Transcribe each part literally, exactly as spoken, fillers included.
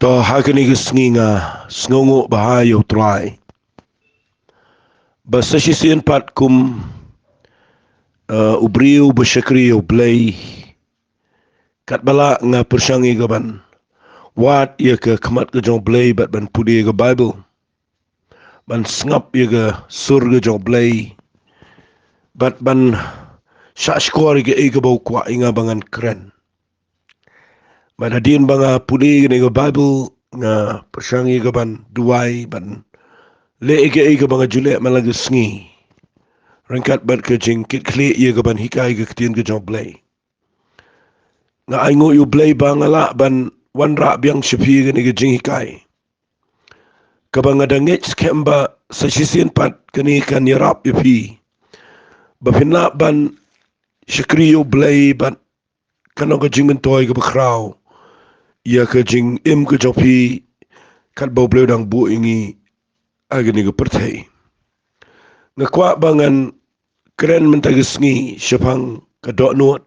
To ha kane ka sngi nga sngewnguh bha ïa U Trai ba sa shisien pat kum, eh, u briew ba shakri ïa U Blei, katba lah nga pyrshang ïa ka ban wad ïa ka khmat ka jong U Blei bad ban pule ïa ka Baibl, ban sngap ïa ka sur ka jong U Blei, bad ban shahshkor ïa kaei kaba u kwah ïa nga ba ngan kren. Bad hadien ba nga pule ïa kane ka Baibl, nga pyrshang ïa ka ban duwai, ban leh ïa kaei kaba nga ju leh man la ka sngi, ryngkat bad ka jingkitkhlieh ïa ka ban hikai ka ktien ka jong U Blei. Nga ainguh ïa U Blei ba nga lah ban wanrah biang sha phi ïa kane ka jinghikai, kaba nga da ngeit skhem ba sa shisien pat kane kan ïarap ïa phi ba phin lah ban shakri ïa U Blei bad kan long ka jingmyntoi kaba khraw ïa ka jingim ka jong phi, katba U Blei u dang buh ïa ngi ha kane ka pyrthei. Nga kwah ba ngan kren mynta ka sngi shaphang ka dohnud.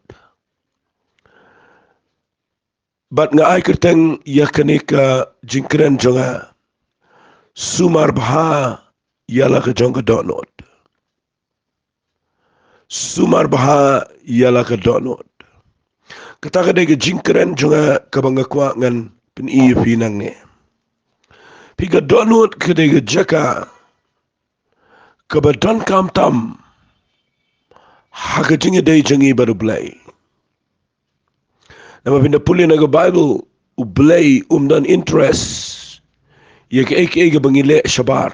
Bad nga ai kyrteng ïa kane ka jingkren jong nga, sumar bha ïa la ka jong ka dohnud. Sumar bha ïa la ka dohnud. Kata ka dei ka jingkren jong nga kaba nga kwah ngan pyni ïa phi nangne. Phi, ka dohnud ka dei ka jaka kaba donkam tam ha ka jingïadei jong ngi bad U Blei. Namar phin da pule na ka Baibl, U Blei um don interest ïa kaei kaei kaba ngi leh shabar.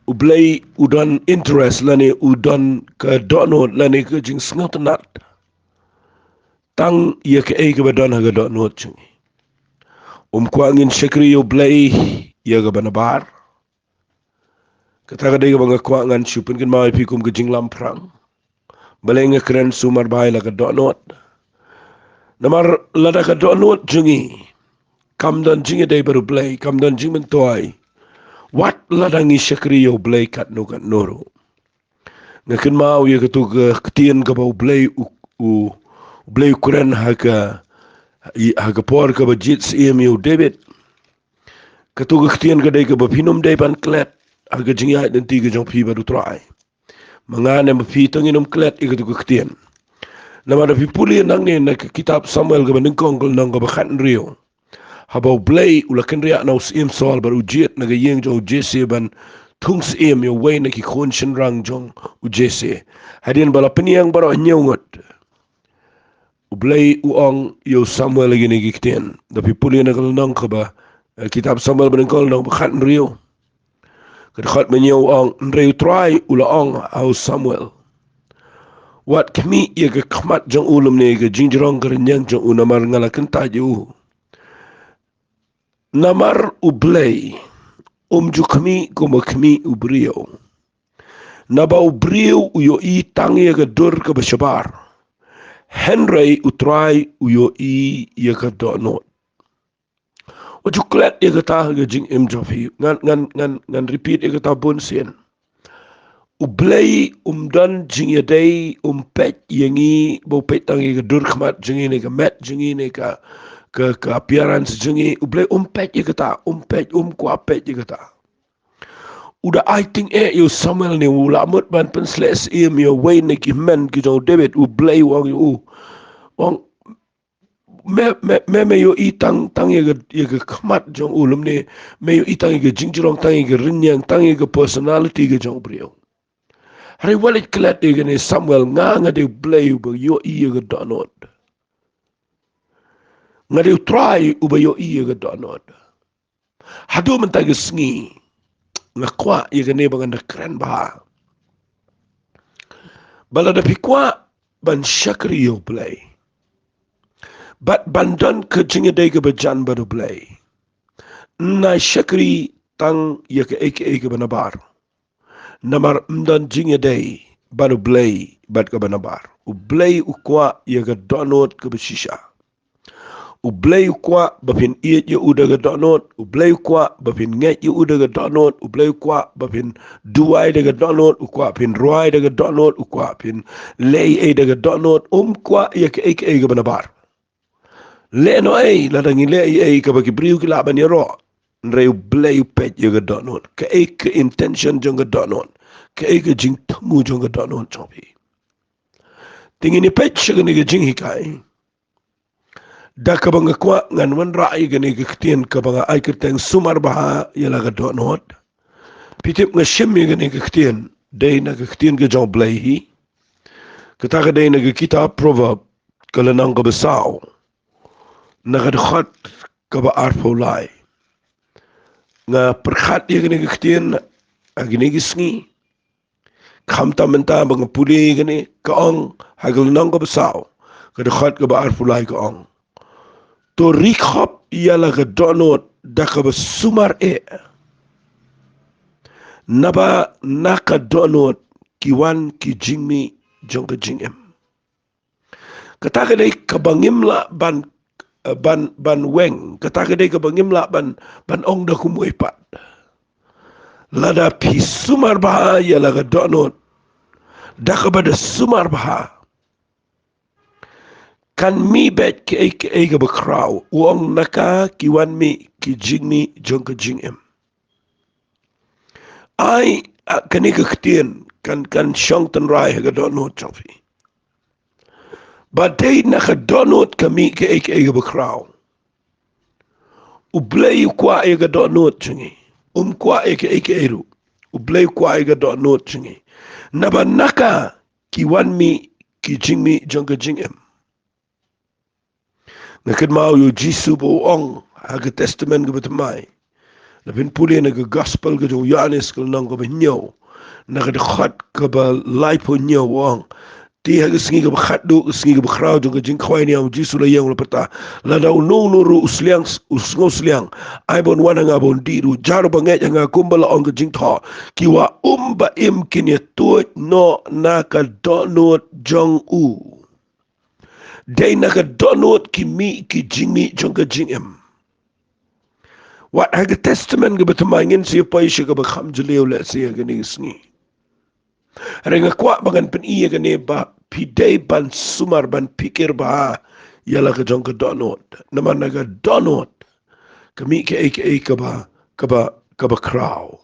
U Blei u don interest lane u don ka dohnud lane ka jingsngewtynnat tang ïa kaei kaba don ha ka dohnud jong ngi. Um kwah ngin shakri ïa U Blei ïa kaba nabar. Kata ka dei kaba nga kwah ngan shu pynkynmaw ïa phi kum ka jinglamphrang. Balei nga kren sumar bha ïa la ka dohnud? Namar lada ka dohnud jong ngi kam don jingïadei bad U Blei, kam don jingmyntoi, wat lada ngi shakri ïa U Blei katno katno ruh. Nga kynmaw ïa katu ka ktien kaba U Blei u, u, U Blei u kren ha ka, ha ka por kaba jied syiem ïa u David. Katu ka ktien ka dei kaba phin ym dei ban klet ha ka jingïaid lynti ka jong phi bad U Trai. Ma nga ne ma phi, to ngin ym klet ïa katu ka ktien. Namar da phi pule nangne na ka kitab Samuel kaba nyngkong, ka lynnong kaba khathynriew, haba U Blei u la kynriah na u syiem Saul bad u jied na ka ïing jong u Jesse ban thung syiem ïa uwei na ki khun shynrang jong u Jesse. Hadien ba la pynïeng baroh hynñiew ngut, U Blei u ong ïa u Samuel ïa kine ki ktien. Da phi pule na ka lynnong kaba, eh, kitab Samuel ba nyngkong, lynnong ba khathynriew, ka dkhot ba hynñiew u ong: Hynrei U Trai u la ong ha u Samuel: Wat khmih ïa ka khmat jong u lymne ïa ka jingjrong ka rynïeng jong u, namar nga la kyntait ïa u. Namar U Blei um ju khmih kumba khmih u briew. Naba u briew u ïohi tang ïa ka dur kaba shabar, hynrei U Trai u ïohi ïa ka dohnud. Wat ju klet ïa kata ha ka jingim jong phi. Ngan, ngan, ngan, ngan repeat ïa kata bun sien. U Blei um don jingïadei, um peit ïa ngi ba u peit tang ïa ka dur khmat jong ngi ne ka met jong ngi ne ka, ka, ka appearance jong ngi. U Blei um peit ïa kata, um peit, um kwah peit ïa kata. U da ai tyngeh ïa u Samuel ne u la mut ban pynsleh syiem ïa uwei na ki hynmen ki jong u David. U Blei u ong ïa u, u ong, me, me, me, me ïohi tang, tang ïa ka, ïa ka khmat jong u lymne me ïohi tang ïa ka jingjrong, tang ïa ka rynïeng, tang ïa ka personality ka jong u briew. Hynrei wat leit klet ïa kane Samuel, nga, nga dei U Blei uba ïohi ïa ka dohnud. Nga dei U Trai uba ïohi ïa ka dohnud. Haduh mynta ka sngi nga kwah ïa kane ba ngan da kren bha. Ba lada phi kwah ban shakri ïa U Blei bad ban don ka jingïadei kaba jan bad U Blei, nai shakri tang ïa kaei kaei kaba nabar. Namar ym don jingïadei bad U Blei bad kaba nabar. U Blei u kwah ïa ka dohnud kaba shisha. U Blei u kwah ba phin ïeit ïa u da ka dohnud. U Blei u kwah ba phin ngeit ïa u da ka dohnud. U Blei u kwah ba phin duwai da ka dohnud. U kwah phin rwai da ka dohnud. U kwah phin leh ei da ka dohnud. Um kwah ïa kaei kaei kaba nabar. Leh noh ei, lada ngi leh ei ei kaba ki briew ki lah ban ïaroh. Hynrei U Blei u peit ïa ka dohnud. Kaei ka intention jong ka dohnud. Kaei ka jingthmu jong ka dohnud jong phi. Te ngin ïa peit sha kane ka jinghikai. Da kaba nga kwah ngan wanrah ïa kane ka ktien kaba nga ai kyrteng sumar bha ïa la ka dohnud. Phi tip nga shim ïa kane ka ktien, dei na ka ktien ka jong U Blei hi. Kata ka dei na ka kitab Proverb, ka lynnong kaba saw, na ka dkhot kaba arphew lai. Nga pyrkhat ïa kane ka ktien ha kine ki sngi. Khamtam mynta ba nga pule ïa kane, ka ong ha ka lynnong kaba saw, ka dkhot kaba arphew lai, ka ong: To ri khop ïa la ka dohnud da kaba sumar eh. Naba na ka dohnud ki wan ki jingmih jong ka jingim. Kata ka dei kaba ngim lah ban, ban, ban weng. Kata ka dei kaba ngim lah ban, ban ong da kumwei pat. Lada phi sumar bha ïa la ka dohnud da kaba da sumar bha, kan mih beit kaei kaei kaba khraw. U ong na ka ki wan mih ki jingmih jong ka jingim. Ai, a, kane ka ktien kan, kan shong tynrai ha ka dohnud jong phi. Ba dei na ka dohnud ka mih kaei kaei kaba khraw. U Blei u kwah ïa ka dohnud jong ngi. Um kwah ïa kaei kaei ruh. U Blei u kwah ïa ka dohnud jong ngi. Naba na ka ki wan mih ki jingmih jong ka jingim. Nga kynmaw ïa U Jisu ba u ong ha ka Testament kaba thymmai. Lada phin pule na ka Gospel ka jong u Ïoannis ka lynnong kaba hynñiew, na ka dkhot kaba laiphew hynñiew, u ong: Te ha ka sngi kaba khatduh, ka sngi kaba khraw jong ka jingkhawai niam, U Jisu la ïeng, u la pyrta: Lada uno uno ruh u sliang, u sngewsliang, ai ban wan ha nga ban dih ruh. Jar ba ngeit ha nga, kumba la ong ka jingthoh, ki wah um ba im kin ïa tuid noh na ka dohnud jong u. Dei na ka dohnud ki mih ki jingmih jong ka jingim. Wat ha ka Testament kaba thymmai, ngin sa ïa poi sha kaba kham jylliew lehse ha kane ka sngi. Hynrei nga kwah ba ngan pyni ïa kane ba phi dei ban sumar, ban phikir bha ïa la ka jong ka dohnud. Namar na ka dohnud ka mih kaei kaei kaba, kaba, kaba khraw.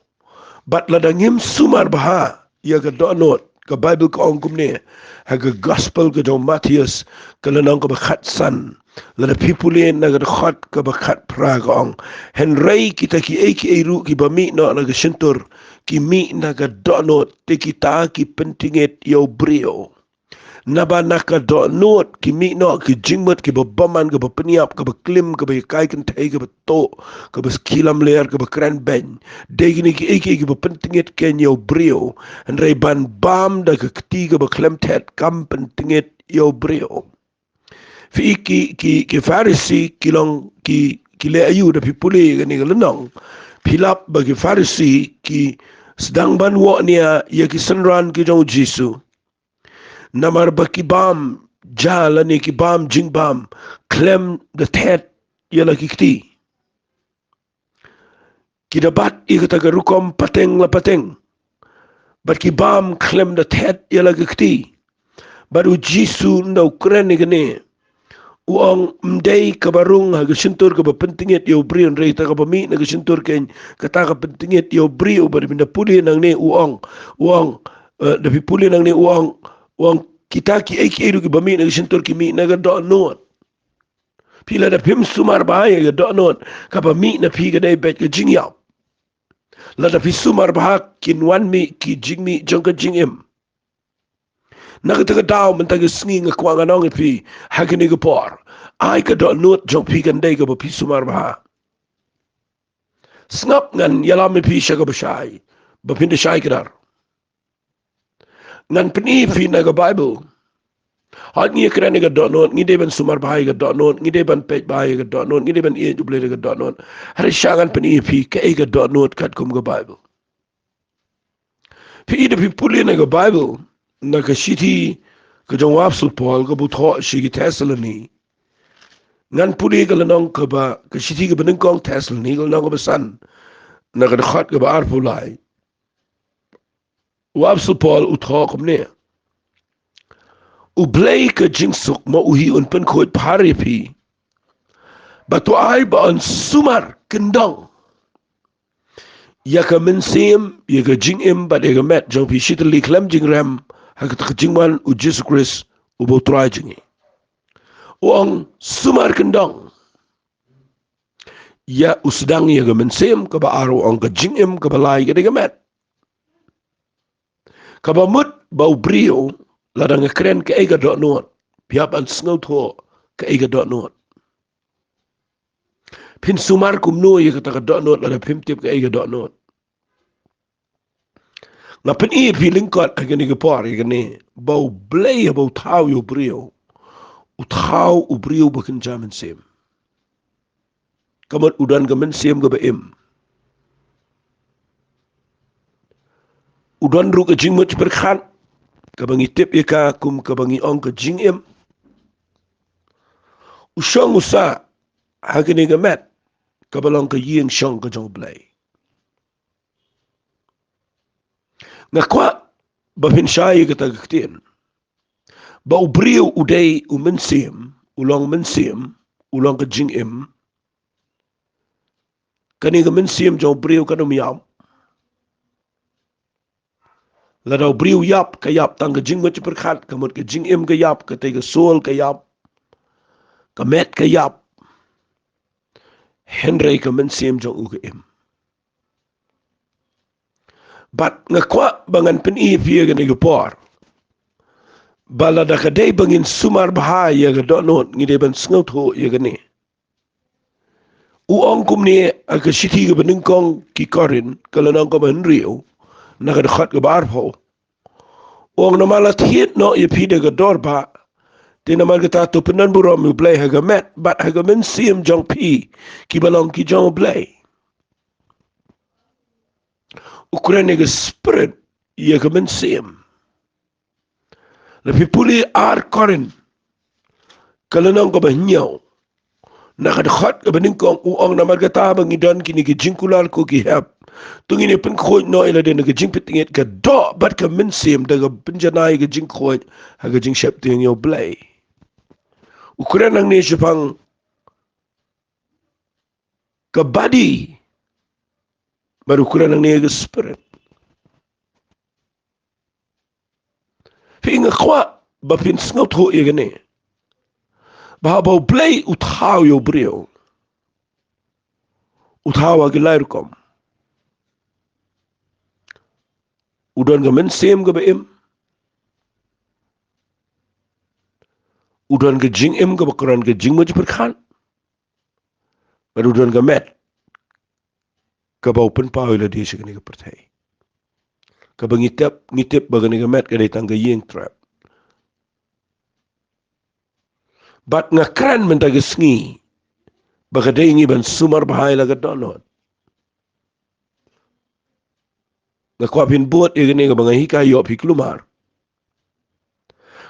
Bad lada ngim sumar bha ïa ka dohnud, ka Baibl ka ong kumne ha ka Gospel ka jong u Mathaios ka lynnong kaba khatsan, lada phi pule na ka dkhot kaba khatphra, ka ong: Hynrei kita kiei kiei ruh kiba mih noh na ka shyntur ki mih na ka dohnud, te kita ki pyntngit ïa u briew. Naba na ka dohnud ki mih noh ki jingmut kiba bymman, kaba pynïap, kaba klim, kaba ïakai kynthei, kaba tuh, kaba ki lamler, kaba kren beiñ. Dei kine kiei kiei kiba pyntngit kein ïa u briew. Hynrei ban bam da ka kti kaba khlem thet kam pyntngit ïa u briew. Phi i ki, ki, ki Pharisi ki long ki, ki leh aïu? Da phi pule kane ka lynnong, phi lap ba ki Pharisi ki sdang ban wahnia ïa ki synran ki jong u Jisu. Namar ba ki bam ja lane ki bam jingbam khlem da thet ïa la ki kti. Ki da bat ïa kata ka rukom pateng la pateng. Bad ki bam khlem da thet ïa la ki kti. Bad u Jisu ynda u kren ïa kane, u ong: Ym dei kaba rung ha ka shyntur kaba pyntngit ïa u briew, hynrei kata kaba mih na ka shyntur kein, kata ka pyntngit ïa u briew. Bad phin da pule nangne u ong, u ong, eh, da phi pule nangne u ong, u ong: Kita kiei kiei ruh kiba mih na ka shyntur ki mih na ka dohnud. Phi lada phim sumar bha ïa ka dohnud, kaba mih na phi ka dei beit ka jingïap. Lada phi sumar bha kin wan mih ki jingmih jong ka jingim. Na kata ka daw mynta ka sngi nga kwah ngan ong ïa phi ha kane ka por, ai ka dohnud jong phi kan dei kaba phi sumar bha. Sngap, ngan ïalam ïa phi sha kaba shai ba phin da shai kdar. Ngan pyni ïa phi na ka Baibl. Hooid, ngi ïa kren ïa ka dohnud, ngi dei ban sumar bha ïa ka dohnud, ngi dei ban peit bha ïa ka dohnud, ngi dei ban ïeit U Blei da ka dohnud. Hynrei sha ngan pyni ïa phi kaei ka dohnud katkum ka Baibl. Phi i, da phi pule na ka Baibl, na ka shithi ka jong u Apostol Paul kaba u thoh sha ki Thessaloni. Ngan pule ka lynnong kaba, ka shithi kaba nyngkong Thessaloni, ka lynnong kaba san, na ka dkhot kaba arphew lai. U Apostol Paul u thoh kumne: U Blei ka jingsuk mo, u hi un pynkhuid phar ïa phi Ba to ai ba yn sumar kyndong ïa ka mynsiem, ïa ka jingim, bad ïa ka met jong phi shi tylli khlem jingrem, ha kata ka jingwan u Jisu Khrist, uba u Trai jong ngi. U ong sumar kyndong. Ïa u sdang ïa ka mynsiem, kaba ar u ong ka jingim, kaba lai ka dei ka met. Kaba mut ba u briew, lada nga kren kaei ka dohnud, phi hap ban sngewthuh kaei ka dohnud. Phin sumar kumno ïa kata ka dohnud lada phim tip kaei ka dohnud. Nga pyni ïa phi lyngkot ha kane ka por, ïa kane, ba U Blei haba u thaw ïa u briew, u thaw u briew ba kynja mynsiem. Ka mut u don ka mynsiem kaba im. U don ruh ka jingmut jingpyrkhat, kaba ngi tip ïa ka kum kaba ngi ong ka jingim. U shong u sah ha kane ka met, kaba long ka ïing shong ka jong U Blei. Nga kwah ba phin shai ïa kata ka ktien, ba u briew u dei u mynsiem, u long mynsiem, u long ka jingim. Kane ka mynsiem jong u briew kan ym ïap. Lada u briew u ïap, ka ïap tang ka jingmut jingpyrkhat, ka mut ka jingim ka ïap, kata ka soul ka ïap, ka met ka ïap. Hynrei ka mynsiem jong u ka im. Bad nga kwah ba ngan pyni ïa phi ha kane ka por, ba lada ka dei ba ngin sumar bha ïa ka dohnud, ngi dei ban sngewthuh ïa kane. U ong kumne ha ka shithi kaba nyngkong ki Korinth, ka lynnong kaba hynriew, na ka dkhot kaba arphew. U ong namar la thied noh ïa phi da ka dor bah, te namar kata to pyndonburom ïa U Blei ha ka met, bad ha ka mynsiem jong phi, kiba long ki jong U Blei. U kren ïa ka spirit, ïa ka mynsiem. Lada phi pule ar Korinth, ka lynnong kaba hynñiew, na ka dkhot kaba nyngkong, u ong namar kata ba ngi don kine ki jingkular ko ki hep, to ngin ïa pynkhuid noh ïa lade na ka jingpyntngit ka doh bad ka mynsiem da ka pynjanai ka jingkhuid ha ka jingsheptieng ïa U Blei. U kren hangne shaphang ka body, bad u kren hangne ka spirit. Phi, nga kwah ba phin sngewthuh ïa kane, ba haba U Blei u thaw ïa u briew, u thaw ha ki lai rukom. U don ka mynsiem kaba im, u don ka jingim kaba kren ka jingmut jingpyrkhat, bad u don ka met kaba u pynpaw ïa lade sha kane ka pyrthei. Kaba ngi tip, ngi tip ba kane ka met ka dei tang ka ïing trep. Bad nga kren mynta ka sngi ba ka dei ngi ban sumar bha ïa la ka dohnud. Nga kwah phin bud ïa kane kaba nga hikai ïoh phi kulmar.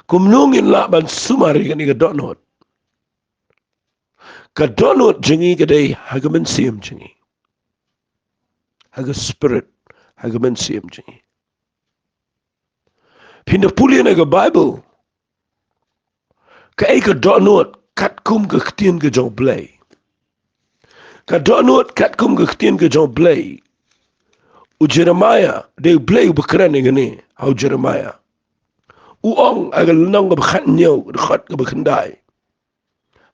Kumno ngin lah ban sumar ïa kane ka dohnud? Ka dohnud jong ngi ka dei ha ka mynsiem jong ngi, ha ka spirit, ha ka mynsiem jong ngi. Phin da pule na ka Baibl, kaei ka dohnud katkum ka ktien ka jong U Blei? Ka dohnud katkum ka ktien ka jong U Blei. U Jeremiah, dei U Blei uba kren ïa kane ha u Jeremiah. U ong ha ka lynnong kaba khathynñiew, dkhot kaba khyndai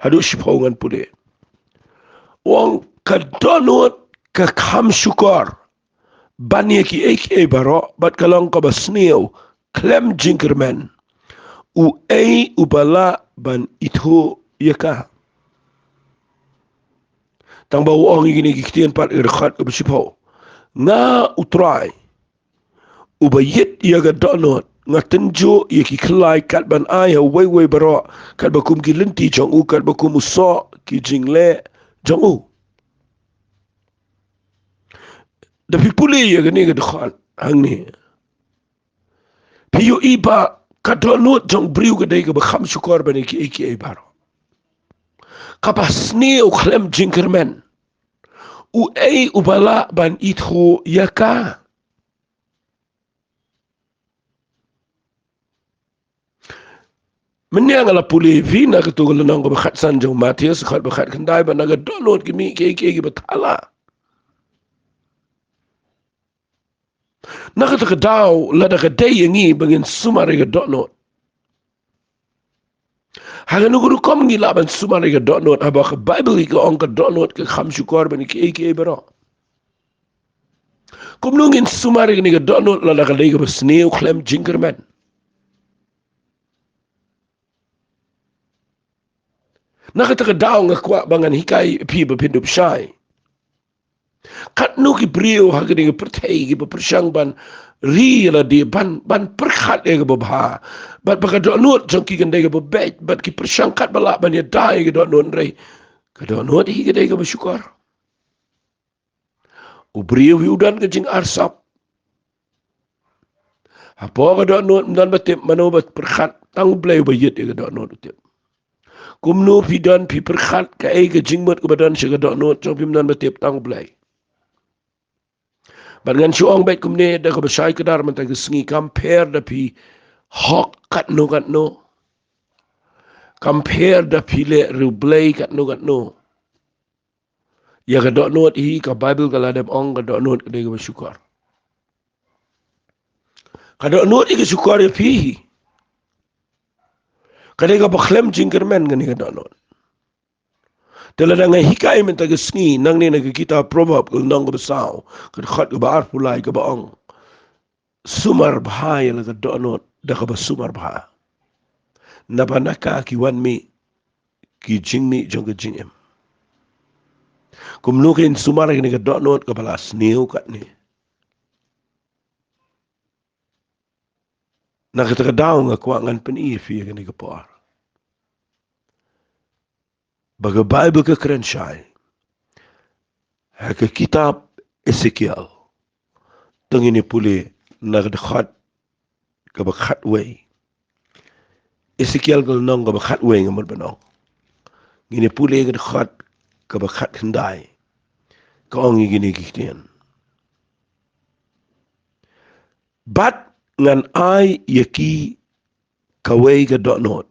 haduh shiphew, ngan pule. U ong ka dohnud ka kham shukor ban ïa kiei kiei baroh, bad ka long kaba sniew khlem jingkyrmen. Uei uba lah ban ithuh ïa ka? Tang ba u ong ïa kine ki ktien pat ha ka dkhot kaba shiphew. Nga U Trai, uba ïeit ïa ka dohnud, nga tynjuh ïa ki khyllai kat ban ai ha uwei uwei baroh katba kum ki lynti jong u, katba kum u soh ki jingleh jong u. Da phi pule ïa kane ka dkhot hangne, phi ïohi ba ka dohnud jong u briew ka dei kaba kham shukor ban ïa kiei kiei baroh, kaba sniew khlem jingkyrmen. Uei uba lah ban ithuh ïa ka? Mynne nga la pule ïa phi na katu ka lynnong kaba khatsan jong u Mathaios, khat ba khatkhyndai, ba na ka dohnud ki mih kiei kiei kiba thala. Na kata ka daw, lada ka dei ïa ngi ba ngin sumar ïa ka dohnud, ha kano ka rukom ngi lah ban sumar ïa ka dohnud, haba ka Baibl ka ong ka dohnud ka kham shukor ban ïa kiei kiei baroh? Kumno ngin sumar ïa kane ka dohnud lada ka dei kaba sniew khlem jingkyrmen? Na kata ka daw nga kwah ba ngan hikai ïa phi ba phin dup shai. Katno ki briew ha kane ka pyrthei kiba pyrshang ban ri ïa lade, ban, ban pyrkhat ïa kaba bha. Bad ba ka dohnud jong ki kan dei kaba beit, bad ki pyrshang katba lah ban ïada ïa ka dohnud, hynrei ka dohnud hi ka dei kaba shukor. U briew hi u don ka jingarsap. Hapoh ka dohnud ym don ba tip mano ba pyrkhat, tang U Blei uba ïeit ïa ka dohnud u tip. Kumno phi don phi pyrkhat kaei ka jingmut kaba don sha ka dohnud jong phi, ym don ba tip, tang U Blei. Bad ngan shu ong beit kumne da kaba shai kdar mynta ka sngi, kam pher da phi hok katno katno. Kam pher da phi leh riewblei katno katno. Ïa ka dohnud hi ka Baibl ka la dep ong ka dohnud ka dei kaba shukor. Ka dohnud hi ka shukor ïa phi hi. Ka dei kaba khlem jingkyrmen kane ka dohnud. Te lada nga hikai mynta ka sngi nangne na ka kitab Proverb ka lynnong kaba saw, ka dkhot kaba arphew lai kaba ong, sumar bha ïa la ka dohnud da kaba sumar bha. Naba na ka ki wan mih ki jingmih jong ka jingim. Kumno ngin sumar ïa kane ka dohnud kaba la sniew katne? Na kata ka daw nga kwah ngan pyni ïa phi ïa kane ka por. Ba ka Baibl ka kren shai ha ka kitab Esekiel. To ngin ïa pule na ka dkhot kaba khatwei. Esekiel ka lynnong kaba khatwei nga mut ban ong. Ngin ïa pule ka dkhot kaba khatkhyndai. Ka ong ïa kine ki ktien. Bad ngan ai ïa ki kawei ka dohnud,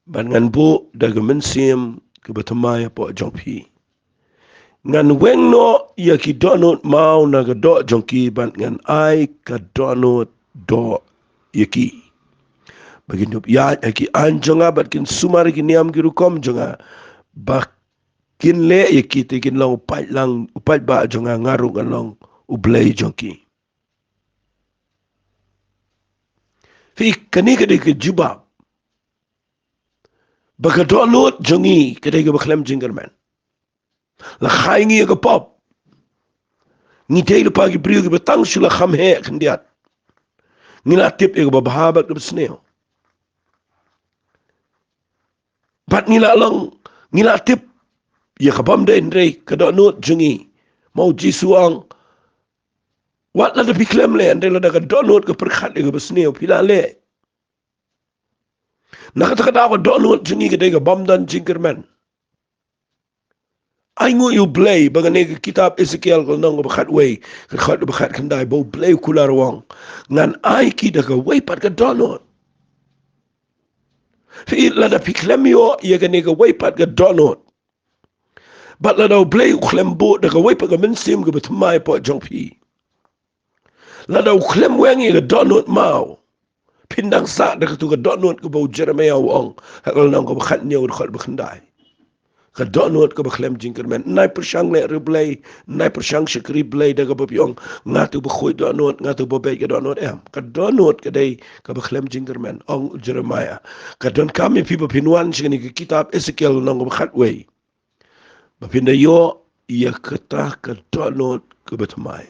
bad ngan buh da ka mynsiem kaba thymmai hapoh jong phi. Ngan weng noh ïa ki dohnud maw na ka doh jong ki, bad ngan ai ka dohnud doh ïa ki. Ba kin dup ïaid ha ki aiñ jong nga, bad kin sumar ïa ki niam ki rukom jong nga, ba kin leh ïa ki, te kin long u paidlang, u paidbah jong nga, nga ruh ngan long U Blei jong ki. Phi, kane ka dei ka jubab ba ka dohnud jong ngi ka dei kaba khlem jingkyrmen. La khai ngi ïa ka pop. Ngi dei lypa ki briew kiba tang shu la kham heh khyndiat. Ngi la tip ïa kaba bha bad kaba sniew. Bad ngi la long, ngi la tip ïa ka bym dei, hynrei ka dohnud jong ngi, ma u Jisu u ong, wat lada phi khlem leh, hynrei lada ka dohnud ka pyrkhat ïa kaba sniew, phi la leh. Na kata ka daw ka dohnud jong ngi ka dei ka bym don jingkyrmen. Ai nguh ïa U Blei ba kane ka kitab Esekiel ka lynnong kaba khatwei, ka dkhot kaba khatkhyndai, ba U Blei u kular u ong, ngan ai ki da kawei pat ka dohnud. Phi, lada phi khlem ïoh ïa kane kawei pat ka dohnud, bad lada U Blei u khlem buh da kawei pat ka mynsiem kaba thymmai hapoh jong phi, lada u khlem weng ïa ka dohnud maw, phin dang sah da katu ka dohnud kaba u Jeremaïah u ong ha ka lynnong kaba khathynñiew, dkhot ba khyndai. Ka dohnud kaba khlem jingkyrmen. Nai pyrshang leh riewblei, nai pyrshang shakri Blei da kaba phi ong, nga tu ba khuid dohnud, nga tu ba beit ka dohnud, em. Ka dohnud ka dei kaba khlem jingkyrmen, ong u Jeremaïah. Ka donkam ïa phi ba phin wan sha kane ka kitab Esekiel lynnong kaba khatwei, ba phin da ïoh ïa kata ka dohnud kaba thymmai.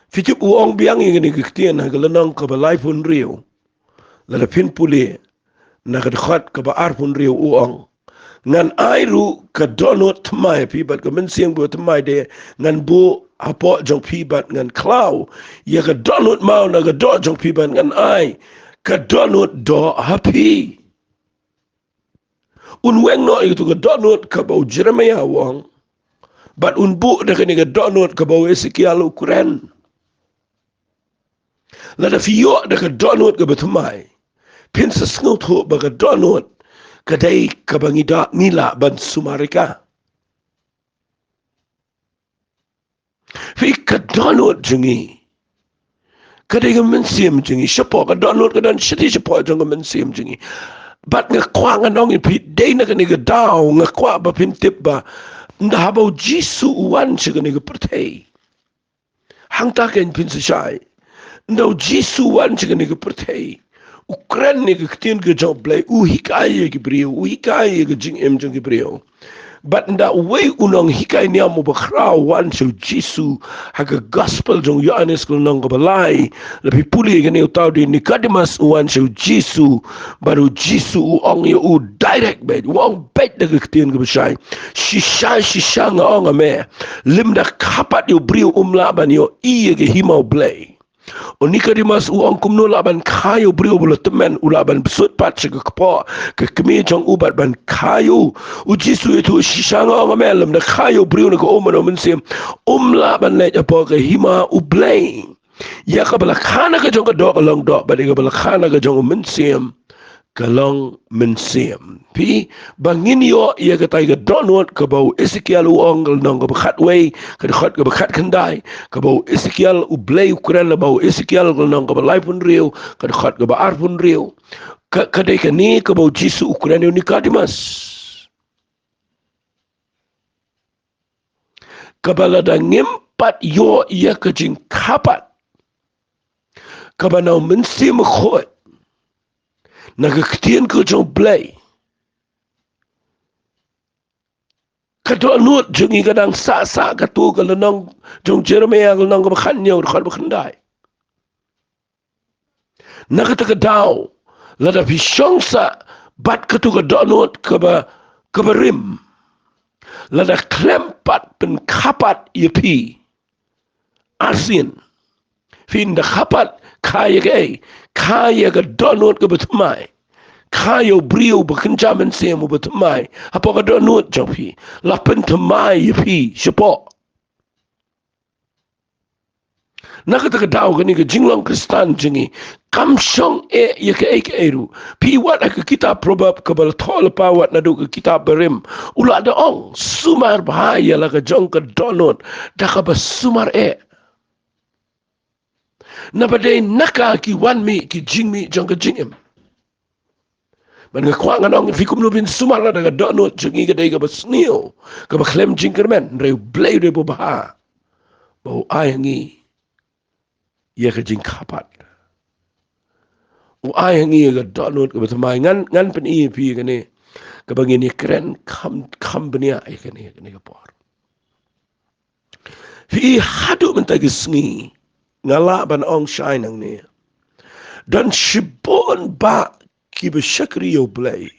Phi tip u ong biang ïa kane ka ktien ha ka lynnong kaba laiphew hynriew. Lada phin pule na ka dkhot kaba arphew hynriew u ong, ngan ai ruh ka dohnud thymmai ha phi bad ka mynsiem kaba thymmai de ngan buh hapoh jong phi bad ngan khlaw ïa ka dohnud maw na ka doh jong phi bad ngan ai ka dohnud doh ha phi. Un weng noh ïa katu ka dohnud kaba u Jeremaïah u ong, bad un buh da kane ka dohnud kaba u Esekiel u kren. Lada phi ïoh da ka dohnud kaba thymmai, Phin sa sngewthuh ba ka dohnud ka dei kaba ngi da ngi lah ban sumar ïa ka. Phi, ka dohnud jong ngi ka dei ka mynsiem jong ngi shapoh, ka dohnud ka don shapoh jong ka mynsiem jong ngi. Bad nga kwah ngan ong ïa phi, dei na kane ka daw nga kwah ba phin tip ba ynda haba u Jisu u wan sha kane ka pyrthei, hangta kein phin sa shai. Ynda u Jisu u wan sha kane ka pyrthei, u kren ïa ka ktien ka jong U Blei, u hikai ïa ki briew, u hikai ïa ka jingim jong ki briew. Bad ynda uwei u nonghikai niam uba khraw u wan sha u Jisu, ha ka gospel jong u Ïoannis ka lynnong kaba lai, lada phi pule ïa kane, uta u dei u Nicodemus u wan sha u Jisu. Bad u Jisu u ong ïa u direct beit, u ong beit da ka ktien kaba shai. Shisha shisha nga ong ïa me, lymda kha pat ïa u briew um lah ban ïohi ïa ka hima U Blei. U Nicodemus u ong, kumno lah ban kha ïa u briew ba la tymmen, u lah ban bsut pat sha ka kpoh ka kmie jong u bad ban kha ïa u? U Jisu u ïathuh, shisha nga ong ïa me, lymda kha ïa u briew na ka um bad na u mynsiem, um lah ban leit hapoh ka hima U Blei. Ïa kaba la kha na ka jong ka doh ka long doh, bad ïa kaba la kha na ka jong u mynsiem ka long mynsiem. Phi, ba ngin ïoh ïa katai ka dohnud kaba u Esekiel u ong, ka lynnong kaba khatwei, ka dkhot kaba khatkhyndai, kaba u Esekiel, U Blei u kren lyngba u Esekiel, ka lynnong kaba laiphew hynriew, ka dkhot kaba arphew hynriew. Ka, ka dei kane kaba u Jisu u kren ïa u Nicodemus. Kaba lada ngim pat ïoh ïa ka jingkha pat kaba na u Mynsiem Bakhuid, na ka ktien ka jong U Blei, ka dohnud jong ngi ka dang sah sah katto ka lynnong jong u Jeremaïah, ka lynnong kaba khathynñiew, dkhot ba khyndai. Na kata ka daw, lada phi shong sah bad katto ka dohnud kaba, kaba rim, lada khlem pat pynkha pat ïa phi, arsien. Phin da kha pat, kha ïa kaei? Kha ïa ka dohnud kaba thymmai. Kha ïa u briew ba kynja mynsiem uba thymmai hapoh ka dohnud jong phi. La pynthymmai ïa phi shapoh. Na kata ka daw kane ka jinglong Khristan jong ngi kam shong eh ïa kaei kaei ruh. Phi wad ha ka kitab Proverb kaba la thoh lypa, wad naduh ka kitab Barim, u la da ong, sumar bha ïa la ka jong ka dohnud da kaba sumar eh. Naba dei na ka ki wan mih ki jingmih jong ka jingim. Bad nga kwah ngan ong ïa phi, kumno phin sumar lada ka dohnud jong ngi ka dei kaba sniew, kaba khlem jingkyrmen? Hynrei U Blei u dei uba bha, ba u ai ha ngi ïa ka jingkha pat. U ai ha ngi ïa ka dohnud kaba thymmai. Ngan, ngan pyni ïa phi ïa kane, kaba ngin ïakren kham, kham bniah ïa kane, ïa kane ka por. Phi, haduh mynta ka sngi, nga lah ban ong shai nangne, don shibun bah kiba shakri ïa U Blei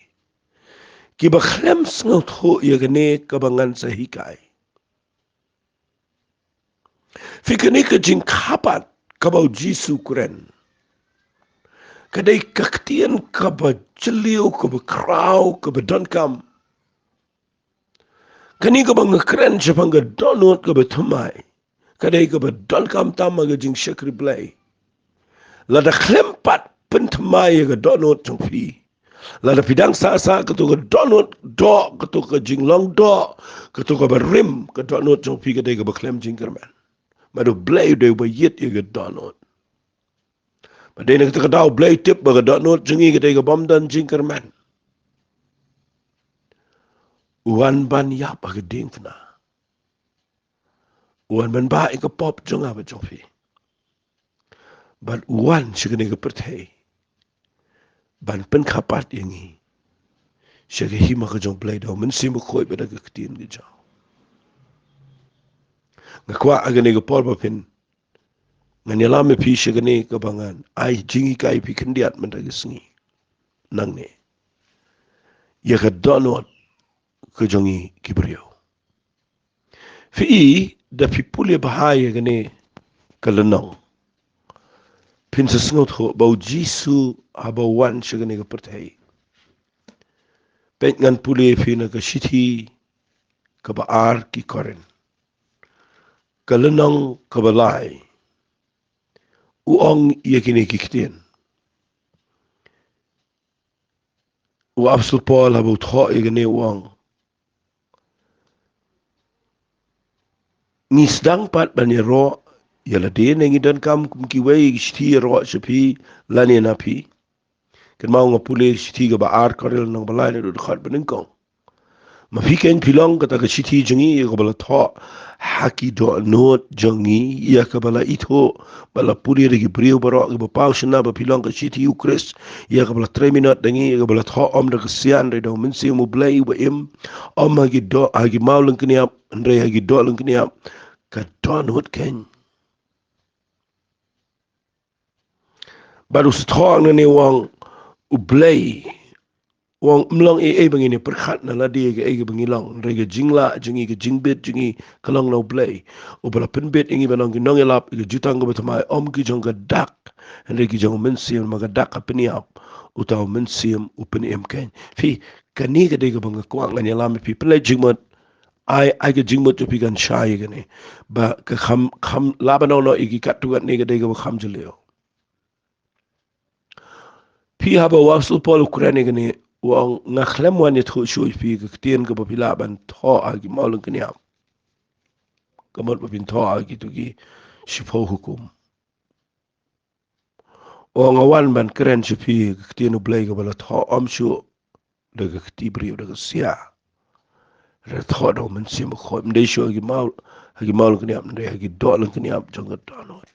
kiba khlem sngewthuh ïa kane kaba ngan sa hikai. Phi, kane ka jingkha pat kaba u Jisu u kren, ka dei ka ktien kaba jylliew, kaba khraw, kaba donkam. Kane kaba nga kren shaphang ka dohnud kaba thymmai, ka dei kaba donkam tam ha ka jingshakri Blei. Lada khlem pat pynthymmai ïa ka dohnud jong phi, lada phi dang sah sah katto ka dohnud doh, katto ka jinglong doh, katto kaba rim, ka dohnud jong phi ka dei kaba khlem jingkyrmen. Bad U Blei u dei uba ïit ïa ka dohnud. Bad dei na kata ka daw U Blei u tip ba ka dohnud jong ngi ka dei kabym don jingkyrmen. U wan ban ïap ha ka diengphna. U wan ban bah ïa ka pop jong nga bad jong phi. Bad u wan sha kane ka pyrthei ban pynkha pat ïa ngi sha ka hima ka jong U Blei da U Mynsiem Bakhuid bad da ka ktien ka jong u. Nga kwah ha kane ka por ba phin, ngan ïalam ïa phi sha kane kaba ngan ai jinghikai ïa phi khyndiat mynta ka sngi nangne, ïa ka dohnud ka jong ngi ki briew. Phi, da phi pule bha ïa kane ka lynnong, phin sa sngewthuh ba u Jisu haba u wan sha kane ka pyrthei. Peit, ngan pule ïa phi na ka shithi kaba ar ki Korinth, ka lynnong kaba lai. U ong ïa kine ki ktien: u Apostol Paul haba u thoh ïa kane u ong, ngi sdang pat ban ïaroh ïa lade ne ngi donkam kum kiwei ki shithi ïaroh sha phi lane na phi? Kynmaw nga pule shithi kaba ar Korinth lynnong ba lai naduh dkhot ba nyngkong. Ma phi keiñ phi long kata ka shithi jong ngi ïa kaba la thoh ha ki dohnud jong ngi, ïa kaba la ithuh bad la pule da ki briew baroh kiba paw shynna ba phi long ka shithi u Khrist, ïa kaba la trei minot da ngi, ïa kaba la thoh ym da ka sia hynrei da u Mynsiem u Blei uba im, ym ha ki doh, ha ki maw lyngkniap hynrei ha ki doh lyngkniap. Ka dohnud keiñ. Bad u sa thoh hangne u ong, u Blei u ong, ym long ei ei ba ngin ïa pyrkhat na lade ïa kaei kaba ngi long, hynrei ka jinglah jong ngi, ka jingbit jong ngi ka long na u Blei, uba la pynbit ïa ngi ban long ki nongïalap ïa ka jutang kaba thymmai, ym ki jong ka dak hynrei ki jong u Mynsiem, namar ka dak ka pynïap, uta u Mynsiem u pynim keiñ. Phi, kane ka dei kaba nga kwah ngan ïalam ïa phi, pynleit jingmut. Ai, ai ka jingmut jong phi kan shai ïa kane. Ba ka kham, kham lah ban ong noh ïa ki katto katne, ka dei kaba kham jylliew. Phi, haba u Apostol Paul u kren ïa kane, u ong, nga khlem wan ïathuh shuh ïa phi ka ktien kaba phi lah ban thoh ha ki maw lyngkniap, ka mut ba phin thoh ha kito ki shiphew hukum. U ong, nga wan ban kren sha phi ka ktien u Blei kaba la thoh ym shuh da ka kti briew, da ka sia, la thoh da u Mynsiem Bakhuid. Ym dei shuh ha ki maw, ha ki maw lyngkniap, ym dei ha ki doh lyngkniap jong ka dohnud.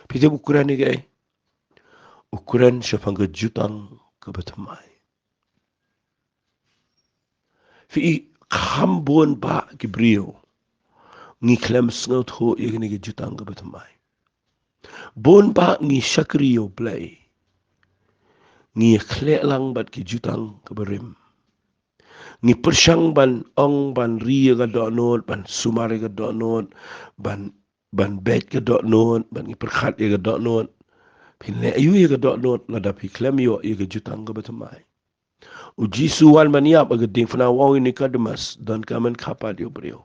Phi tip u kren ïa kaei? U kren shaphang ka jutang kaba thymmai. Phi, kham bun bah ki briew ngi khlem sngewthuh ïa kane ka jutang kaba thymmai. Bun bah ngi shakri ïa u Blei, ngi ïakhleh lang bad ki jutang kaba rim. Ngi pyrshang ban ong, ban ri ïa ka dohnud, ban sumar ïa ka dohnud, ban, ban beit ka dohnud, ban ngi pyrkhat ïa ka dohnud. Phin leh aïu ïa ka dohnud lada phi khlem ïoh ïa ka jutang kaba thymmai? U Jisu u wan ban ïap ha ka diengphna, u ong ïa u Nikodemus, donkam ban kha pat ïa u briew.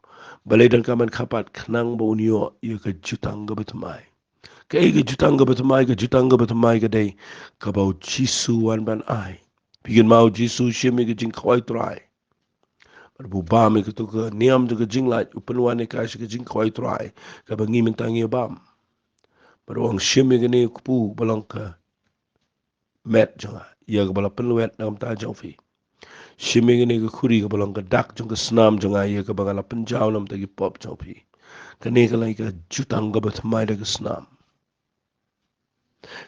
Balei donkam ban kha pat? Khnang ba un ïoh ïa ka jutang kaba thymmai. Kaei ka jutang kaba thymmai? Ka jutang kaba thymmai ka dei kaba u Jisu u wan ban ai. Phi kynmaw u Jisu u shim ïa ka jingkhawai Trai. Bad haba u bam ïa kato ka niam jong ka jinglait, u pynwan ïa ka sha ka jingkhawai Trai kaba ngi mynta ngi ïa bam. Bad u ong, shim ïa kane ka kpu ba long ka met jong nga, ïa kaba la pynlwet na ka bynta jong phi. Shim ïa kane ka khuri kaba long ka dak jong ka snam jong nga, ïa kaba nga la pynjaw na ka bynta ki pop jong phi. Kane ka long ka jutang kaba thymmai da ka snam.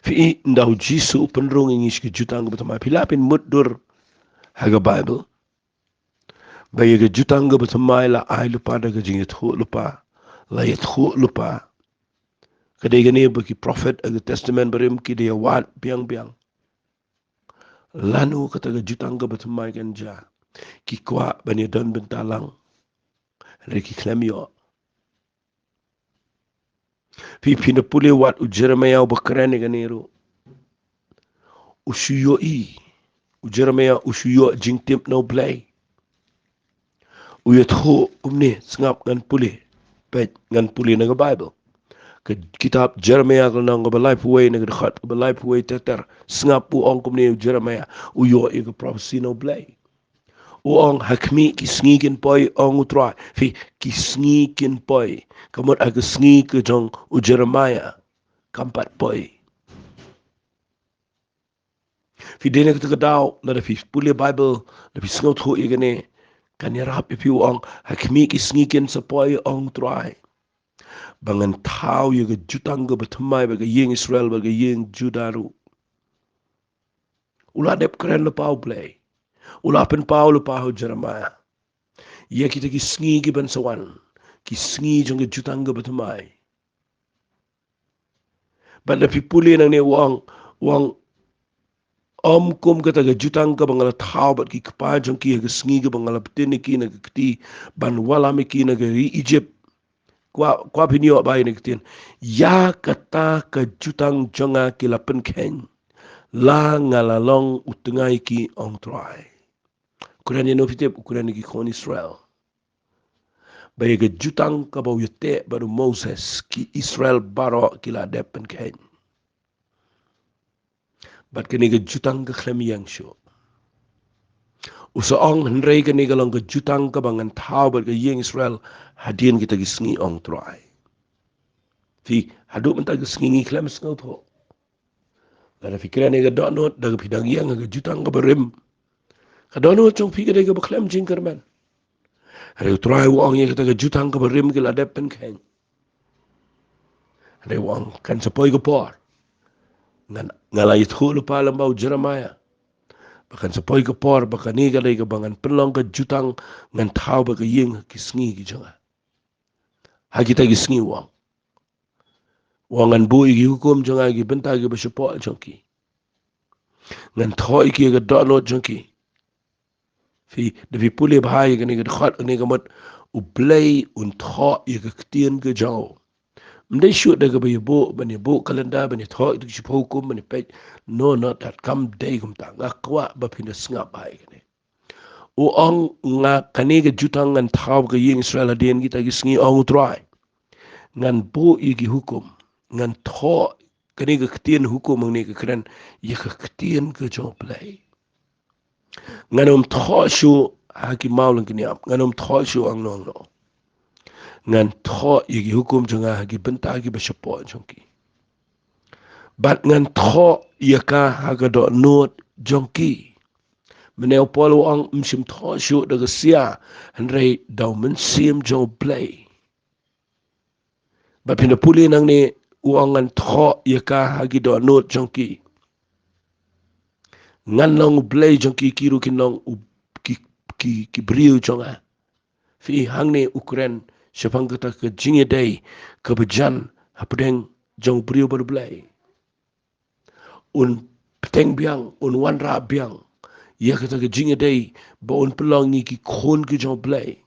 Phi i, ynda u Jisu u pynrung ïa ngi sha ka jutang kaba thymmai, phi lah phin mutdur ha ka Baibl ba ïa ka jutang kaba thymmai la ai lypa da ka jingïathuh lypa, la ïathuh lypa. Ka dei kane ba ki prophet ha ka Testament Barim ki da ïawad biang biang. Lano kata ka jutang kaba thymmai kan jia? Ki kwah ban ïadon bynta lang, hynrei ki khlem ïoh. Phi, phin da pule wat u Jeremiah uba kren ïa kane ruh. U shu ïohi, u Jeremiah u shu ïoh jingtip na u Blei. U ïathuh kumne, sngap ngan pule. Peit, ngan pule na ka Baibl. Ka kitab Jeremiah ka lynnong kaba laiphew wei, na ka dkhot kaba laiphew wei ter ter. Sngap, u ong kumne u Jeremiah, u ïoh ïa ka prophecy na u Blei. U ong, ha khmih ki sngi kin poi, ong u Trai. Phi, ki sngi kin poi. Ka mut ha ka sngi ka jong u Jeremiah kam pat poi. Phi, dei na kata ka daw, lada phi pule Baibl, lada phi sngewthuh ïa kane, kan ïarap ïa phi, u ong, ha khmih ki sngi kin sa poi, ong u Trai, ba ngan thaw ïa ka jutang kaba thymmai bad ka ïing Israel bad ka ïing Judah ruh. U la dep kren lypa u Blei. U la pynpaw lypa ha u Jeremiah ïa kita ki sngi kiban sa wan, ki sngi jong ka jutang kaba thymmai. Bad lada phi pule nangne, u ong, u ong, ym kum kata ka jutang kaba nga la thaw bad ki kpa jong ki ha ka sngi kaba nga la btin ïa ki na ka kti ban wallam ïa ki na ka ri Egypt. Kwah, kwah phin ïoh ba ïa kane ka ktien. Ïa kata ka jutang jong nga ki la pynkheiñ, la nga la long u tnga ïa ki, ong u Trai. U kren ïano phi tip? U kren ïa ki khun Israel. Ba ïa ka jutang kaba u ïateh bad u Moses, ki Israel baroh ki la dep pynkheiñ. Bad kane ka jutang ka khlem ïeng shuh. U sa ong, hynrei kane ka long ka jutang kaba ngan thaw bad ka ïing Israel hadien kita ki sngi, ong Trai. Phi, haduh mynta ki sngi ngi khlem sngewthuh. Lada phi kren ïa ka dohnud, da ka phi dang ïeng ha ka jutang kaba rim, ka dohnud jong phi ka dei kaba khlem jingkyrmen. Hynrei U Trai u ong ïa kata ka jutang kaba rim ki la dep pynkheiñ. Hynrei u ong kan sa poi ka por. Ngan, nga la ïathuh lypa lem bad u Jeremiah ba kan sa poi ka por ba kane ka dei kaba ngan pynlong ka jutang, ngan thaw bad ka ïing ha ki sngi ki jong nga. Ha kita ki sngi u ong. U ong ngan buh ïa ki hukum jong nga ha ki bynta kiba shapoh jong ki. Ngan thoh ïa ki ïa ka dohnud jong ki. Phi, da phi pule bha ïa kane ka dkhot, kane ka mut U Blei un thoh ïa ka ktien ka jong u. Ym dei shuh da kaba ïa buh, ban ïa buh calendar, ban ïa thoh ïa ki shiphew hukum, ban ïa peit. No, not that. Kam dei kumta. Nga kwah ba phin da sngap bha ïa kane. U ong, nga kane ka jutang ngan thaw ka ïing Israel hadien kita ki sngi, ong U Trai. Ngan buh ïa ki hukum. Ngan thoh kane ka ktien hukum, hangne ka kren ïa ka ktien ka jong U Blei. Ngan ym thoh shuh ha ki mawlyngkniap, ngan ym thoh shuh hangno hangno. Ngan thoh ïa ki hukum jong nga ha ki bynta kiba shapoh jong ki. Bad ngan thoh ïa ka ha ka dohnud jong ki. Mynne u Paul u ong ym shym thoh shuh da ka sia, hynrei da U Mynsiem jong U Blei. Bad phin da pule nangne u ong ngan thoh ïa ka ha ki dohnud jong ki. Ngan long U Blei jong ki, ki ruh kin long u, ki, ki, ki briew jong nga. Phi, hangne u kren shaphang kata ka jingïadei kaba jan hapdeng jong u briew bad U Blei. Un bteng biang, un wanrah biang ïa kata ka jingïadei ba un pynlong ngi ki khun ki jong U Blei.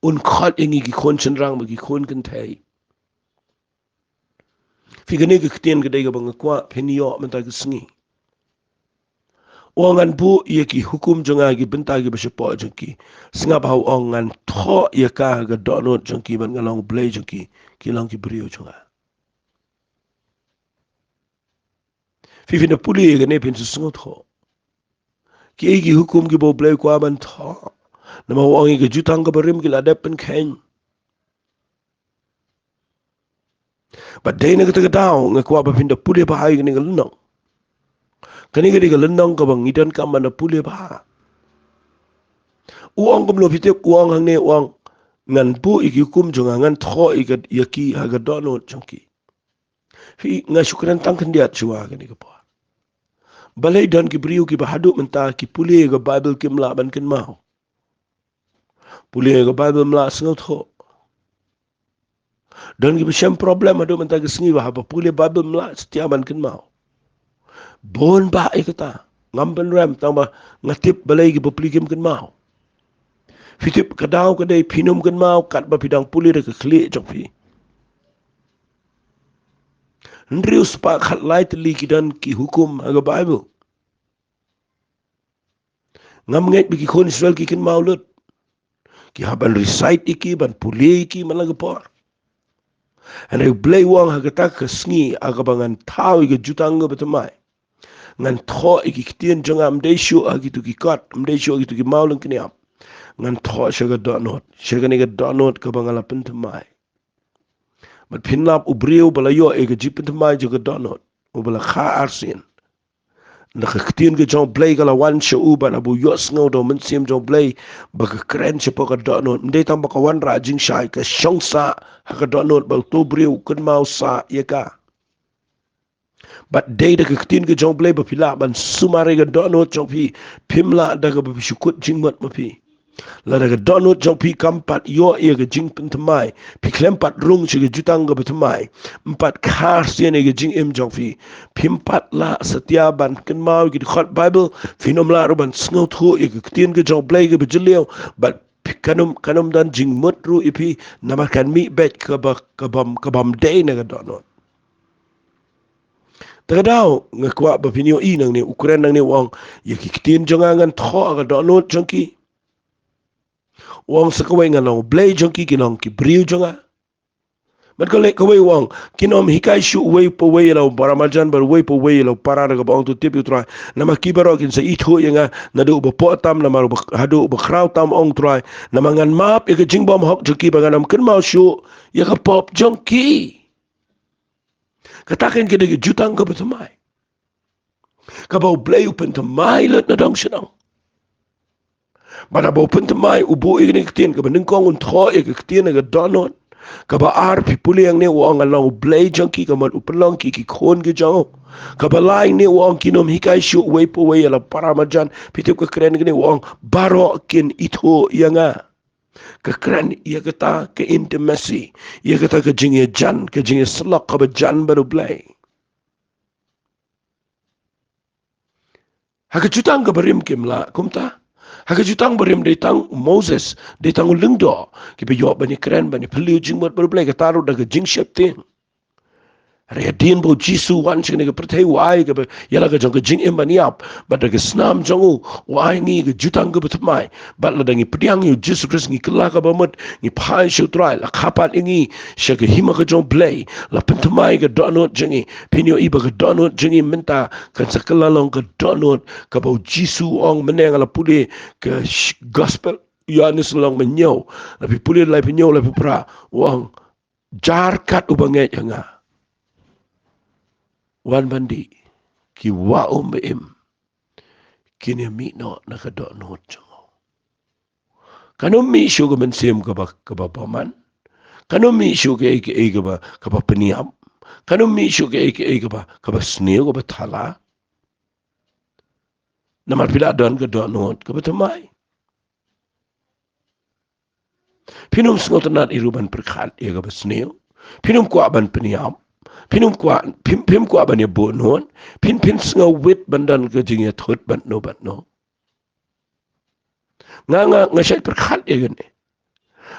Un khot ïa ngi ki khun shynrang bad ki khun kynthei. Phi, kane ka ktien ka dei kaba nga kwah phin ïoh mynta ka sngi. U ong ngan buh ïa ki hukum jong nga ha ki bynta kiba shapoh jong ki. Sngap ha u ong ngan thoh ïa ka ha ka dohnud jong ki, bad ngan long U Blei jong ki, ki long ki briew jong nga. Phi, phin da pule ïa kane phin sa sngewthuh. Kiei ki hukum kiba U Blei u kwah ban thoh? Namar u ong ïa ka jutang kaba rim ki la dep pynkheiñ. Bad dei na kata ka daw nga kwah ba phin da pule bha ïa kane ka lynnong. Kane ka dei ka lynnong kaba ngi donkam ban da pule bha. U ong kumno phi tip? U ong hangne, u ong ngan buh ïa ki hukum jong nga, ngan thoh ïa ka, ïa ki ha ka dohnud jong ki. Phi, nga shu kren tang khyndiat shuwa kane ka por. Balei don ki briew kiba haduh mynta ki pule ïa ka Baibl kim lah ban kynmaw. Pule ïa ka Baibl ym lah sngewthuh. Don kiba shem problem haduh mynta ka sngi ba haba pule Baibl ym lah satia ban kynmaw. Bun bah ïa kata. Ngam pynrem tang ba nga tip balei ki bapli kim kynmaw. Phi tip ka daw ka dei phin ym kynmaw katba phi dang pule da ka khlieh jong phi. Hynriew spah khatlai tylli ki don ki hukum ha ka Baibl. Ngam ngeit ba ki khun Israel ki kynmaw lut. Ki hap ban recite ïa ki, ban pule ïa ki man la ka por. Hynrei U Blei u ong ha kata ka sngi ha kaba ngan thaw ïa ka jutang kaba thymmai. Ngan thoh ïa ki ktien jong nga, ym dei shuh ha kito ki kot, ym dei shuh ha kito ki mawlyngkniap. Ngan thoh sha ka dohnud, sha kane ka dohnud kaba nga la pynthymmai. Bad phin lap u briew uba la ïoh ïa ka jingpynthymmai jong ka dohnud, uba la kha arsien. Na ka ktien ka jong U Blei ka la wan sha u bad haba u ïohsngew da U Mynsiem jong U Blei ba ka kren shapoh ka dohnud, ym dei tang ba ka wanrah jingshai, ka shong sah ha ka dohnud bad uto u briew u kynmaw sah ïa ka. Bad dei da ka ktien ka jong U Blei ba phi lah ban sumar ïa ka dohnud jong phi, phim lah da kaba phi shu kut jingmut ma phi. Lada ka dohnud jong phi kam pat ïoh ïa ka jingpynthymmai, phi khlem pat rung sha ka jutang kaba thymmai, ym pat kha arsien ïa ka jingim jong phi, phim pat lah satia ban kynmaw ïa ki dkhot Baibl, phin ym lah ruh ban sngewthuh ïa ka ktien ka jong U Blei kaba jylliew, bad phi kan ym, kan ym don jingmut ruh ïa phi, namar kan mih beit kaba, kaba, kaba ym dei na ka dohnud. Te ka daw nga kwah ba phin ïohi nangne, u kren nangne u ong, ïa ki ktien jong nga ngan thoh ha ka dohnud jong ki. U ong sa kawei, ngan long U Blei jong ki, kin long ki briew jong nga. Bad ka leh kawei u ong, kin ym hikai shuh uwei pa uwei ïa la u para marjan bad uwei pa uwei ïa la u para da kaba ong to tip ïa u Trai. Namar ki baroh kin sa ithuh ïa nga naduh ba poh tam namar ba, haduh ba khraw tam, ong u Trai. Namar ngan map ïa ka jingbymhok jong ki bad ngan ym kynmaw shuh ïa ka pop jong ki. Kata kan ka dei ka jutang kaba thymmai. Kaba U Blei u pynthymmai lut na dong shnong. Bad haba u pynthymmai u buh ïa kane ka ktien, kaba nyngkong un thoh ïa ka ktien ka dohnud. Kaba ar phi pule hangne u ong ngan long U Blei jong ki, ka mut u pynlong ki ki khun ki jong u. Kaba lai hangne u ong kin ym hikai shuh uwei pa uwei ïa la para marjan, phi tip ka kren kane u ong baroh kin ithuh ïa nga. Ka kren ïa kata ka intimacy, ïa kata ka jingïajan, ka jingïasyllok kaba jan bad U Blei. Ha ka jutang kaba rim kim lah kumta. Ha ka jutang ba rim dei tang u Moses, dei tang u lyngdoh kiba ïoh ban ïakren, ban ïaphylliew jingmut bad U Blei, kata ruh da ka jingsheptieng. Hynrei hadien ba U Jisu u wan sha kane ka pyrthei u ai kaba ïa la ka jong ka jingim ban ïap, bad da ka snam jong u u ai ngi ka jutang kaba thymmai. Bad lada ngi pdiang ïa U Jisu Khrist ngi kylla kaba mut, ngi phai sha U Trai, la kha pat ïa ngi sha ka hima ka jong U Blei, la pynthymmai ka dohnud jong ngi. Phin ïohi ba ka dohnud jong ngi mynta kan sa kylla long ka dohnud kaba U Jisu u ong mynne, nga la pule ka sh-, gospel Ïohannes lynnong ba hynñiew, la phi pule laiphew hynñiew, laiphew phra, u ong jar kat uba ngeit ha nga, wan ban dih, ki wah um ba im, kin ïa mih noh na ka dohnud jong u. Kan ym mih shuh ka mynsiem kaba, kaba bymman. Kan ym mih shuh kaei kaei kaba, kaba pynïap. Kan ym mih shuh kaei kaei kaba, kaba sniew, kaba thala. Namar phi la don ka dohnud kaba thymmai. Phin ym sngewtynnat ïa ruh ban pyrkhat ïa kaba sniew. Phin ym kwah ban pynïap. Phin ym kwah, phim, phim kwah ban ïa buh nud. Phin, phin sngewwit ban don ka jingïathut bad no bad no. Nga, nga, nga shait pyrkhat ïa kane.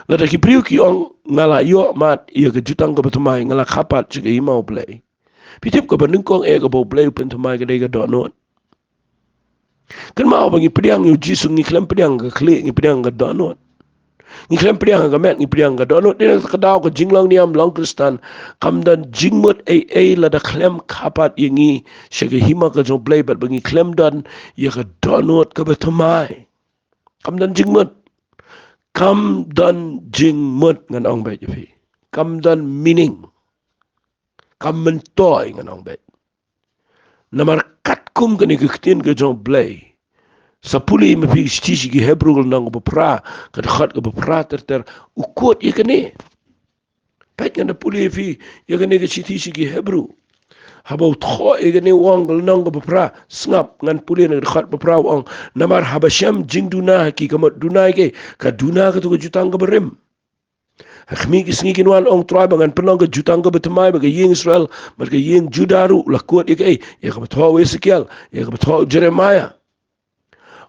Lada ki briew ki ong nga la ïoh mad ïa ka jutang kaba thymmai, nga la kha pat sha ka hima U Blei. Phi tip kaba nyngkong eh kaba U Blei u pynthymmai ka dei ka dohnud. Kynmaw ba ngi pdiang ïa U Jisu, ngi khlem pdiang ka khlieh, ngi pdiang ka dohnud. Ngi khlem pdiang ka met, ngi pdiang ka dohnud. Dei na ka daw ka jinglong niam long Khristan kam don jingmut ei ei lada khlem kha pat ïa ngi sha ka hima ka jong U Blei bad ba ngi khlem don ïa ka dohnud kaba thymmai. Kam don jingmut. Kam don jingmut ngan ong beit ïa phi. Kam don meaning. Kam myntoi ngan ong beit. Namar katkum kane ka ktien ka jong U Blei. Sa pule ma phi shithi sha ki Hebru ka lynnong kaba phra, ka dkhot kaba phra ter ter, u quote ïa kane. Peit ngan da pule ïa phi ïa kane ka shithi sha ki Hebru. Haba u thoh ïa kane u ong ka lynnong kaba phra, sngap ngan pule na ka dkhot ba phra u ong. Namar haba shem jingduna ha ki, ka mut duna ïa kaei, ka duna kato ka jutang kaba rim. Ha khmih ki sngi kin wan, ong Trai, ba ngan pynlong ka jutang kaba thymmai bad ka ïing Israel bad ka ïing Juda ruh. La quote ïa kaei? Ïa kaba thoh u Esekiel, ïa kaba thoh u Jeremiah.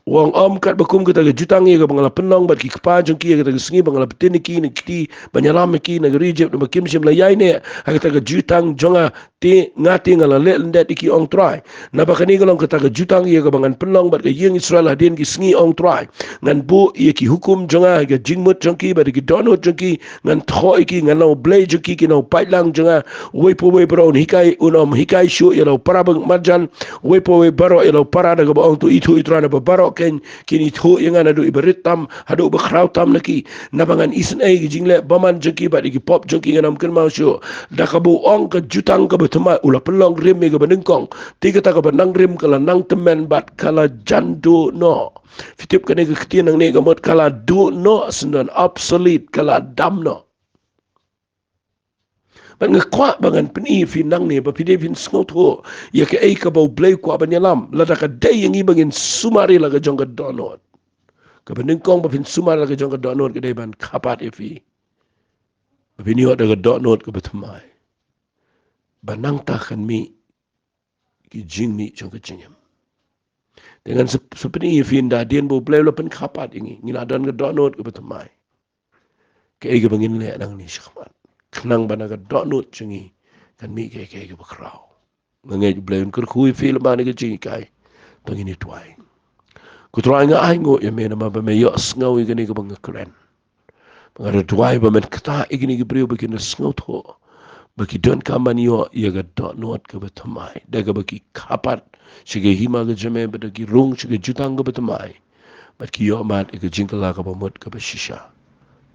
U ong ym katba kum kata ka jutang ïa kaba nga la pynlong bad ki kpa jong ki ha kata ka sngi ba nga la btin ïa ki na ki kti ban ïalam ïa ki na ka ri Ijipt, namar kim shym la ïaineh ha kata ka jutang jong nga. Te nga te nga la leh lyndet ïa ki, ong Trai. Naba kane ka long kata ka jutang ïa kaba ngan pynlong bad ka ïing Israel hadien ki sngi, ong Trai. Ngan buh ïa ki hukum jong nga ha ka jingmut jong ki bad ha ki dohnud jong ki. Ngan thoh ïa ki, ngan long U Blei jong ki, kin long u paidlang jong nga. Uwei pa uwei baroh un hikai, un ym hikai shuh ïa la u para marjan. Uwei pa uwei baroh ïa la u para da kaba ong to ithuh ïa U Trai, naba baroh kin, kin ithuh ïa nga naduh iba rit tam haduh ba khraw tam na ki. Naba ngan isynei ïa ki jingleh bymman jong ki bad ïa ki pop jong ki ngan ym kynmaw shuh. Da kaba u ong ka jutang kaba thymmai, u la pynlong rim ïa kaba nyngkong. Te kata kaba nang rim ka la nang tymmen bad ka la jan duh noh. Phi tip kane ka ktien nangne ka mut ka la duh noh, syndon obsolete, ka la dam noh. Bad nga kwah ba ngan pyni ïa phi nangne ba phi dei phin sngewthuh ïa kaei kaba U Blei u kwah ban ïalam. Lada ka dei ïa ngi ba ngin sumar ïa la ka jong ka dohnud, kaba nyngkong ba phin sumar la ka jong ka dohnud ka dei ban kha pat ïa phi ba phin ïoh da ka dohnud kaba thymmai. Ba nangta kan mih ki jingmih jong ka jingim. Te ngan sa, sa pyni ïa phi, ynda hadien ba U Blei u la pynkha pat ïa ngi, ngi la don ka dohnud kaba thymmai, kaei kaba ngin leh nangne shakhmat, khnang ba na ka dohnud jong ngi kan mih kaei kaei kaba khraw. Nga ngeit U Blei un kyrkhu ïa phi lyngba kane ka jinghikai. To ngin ïa duwai. Ko Trai, nga ainguh ïa me namar ba me ïohsngew ïa kane kaba nga kren. Ba nga da duwai ba men ktah ïa kine ki briew ba kin da sngewthuh ba ki donkam ban ïoh ïa ka dohnud kaba thymmai, da kaba ki kha pat sha ka hima ka jong me, bad da ki rung sha ka jutang kaba thymmai, bad ki ïoh mad ïa ka jingkylla kaba mut kaba shisha.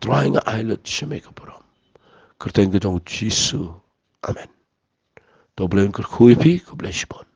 Trai, nga ai lut sha me ka burom, kyrteng ka jong u Jisu. Amen. To U Blei un kyrkhu ïa phi, khublei shibun.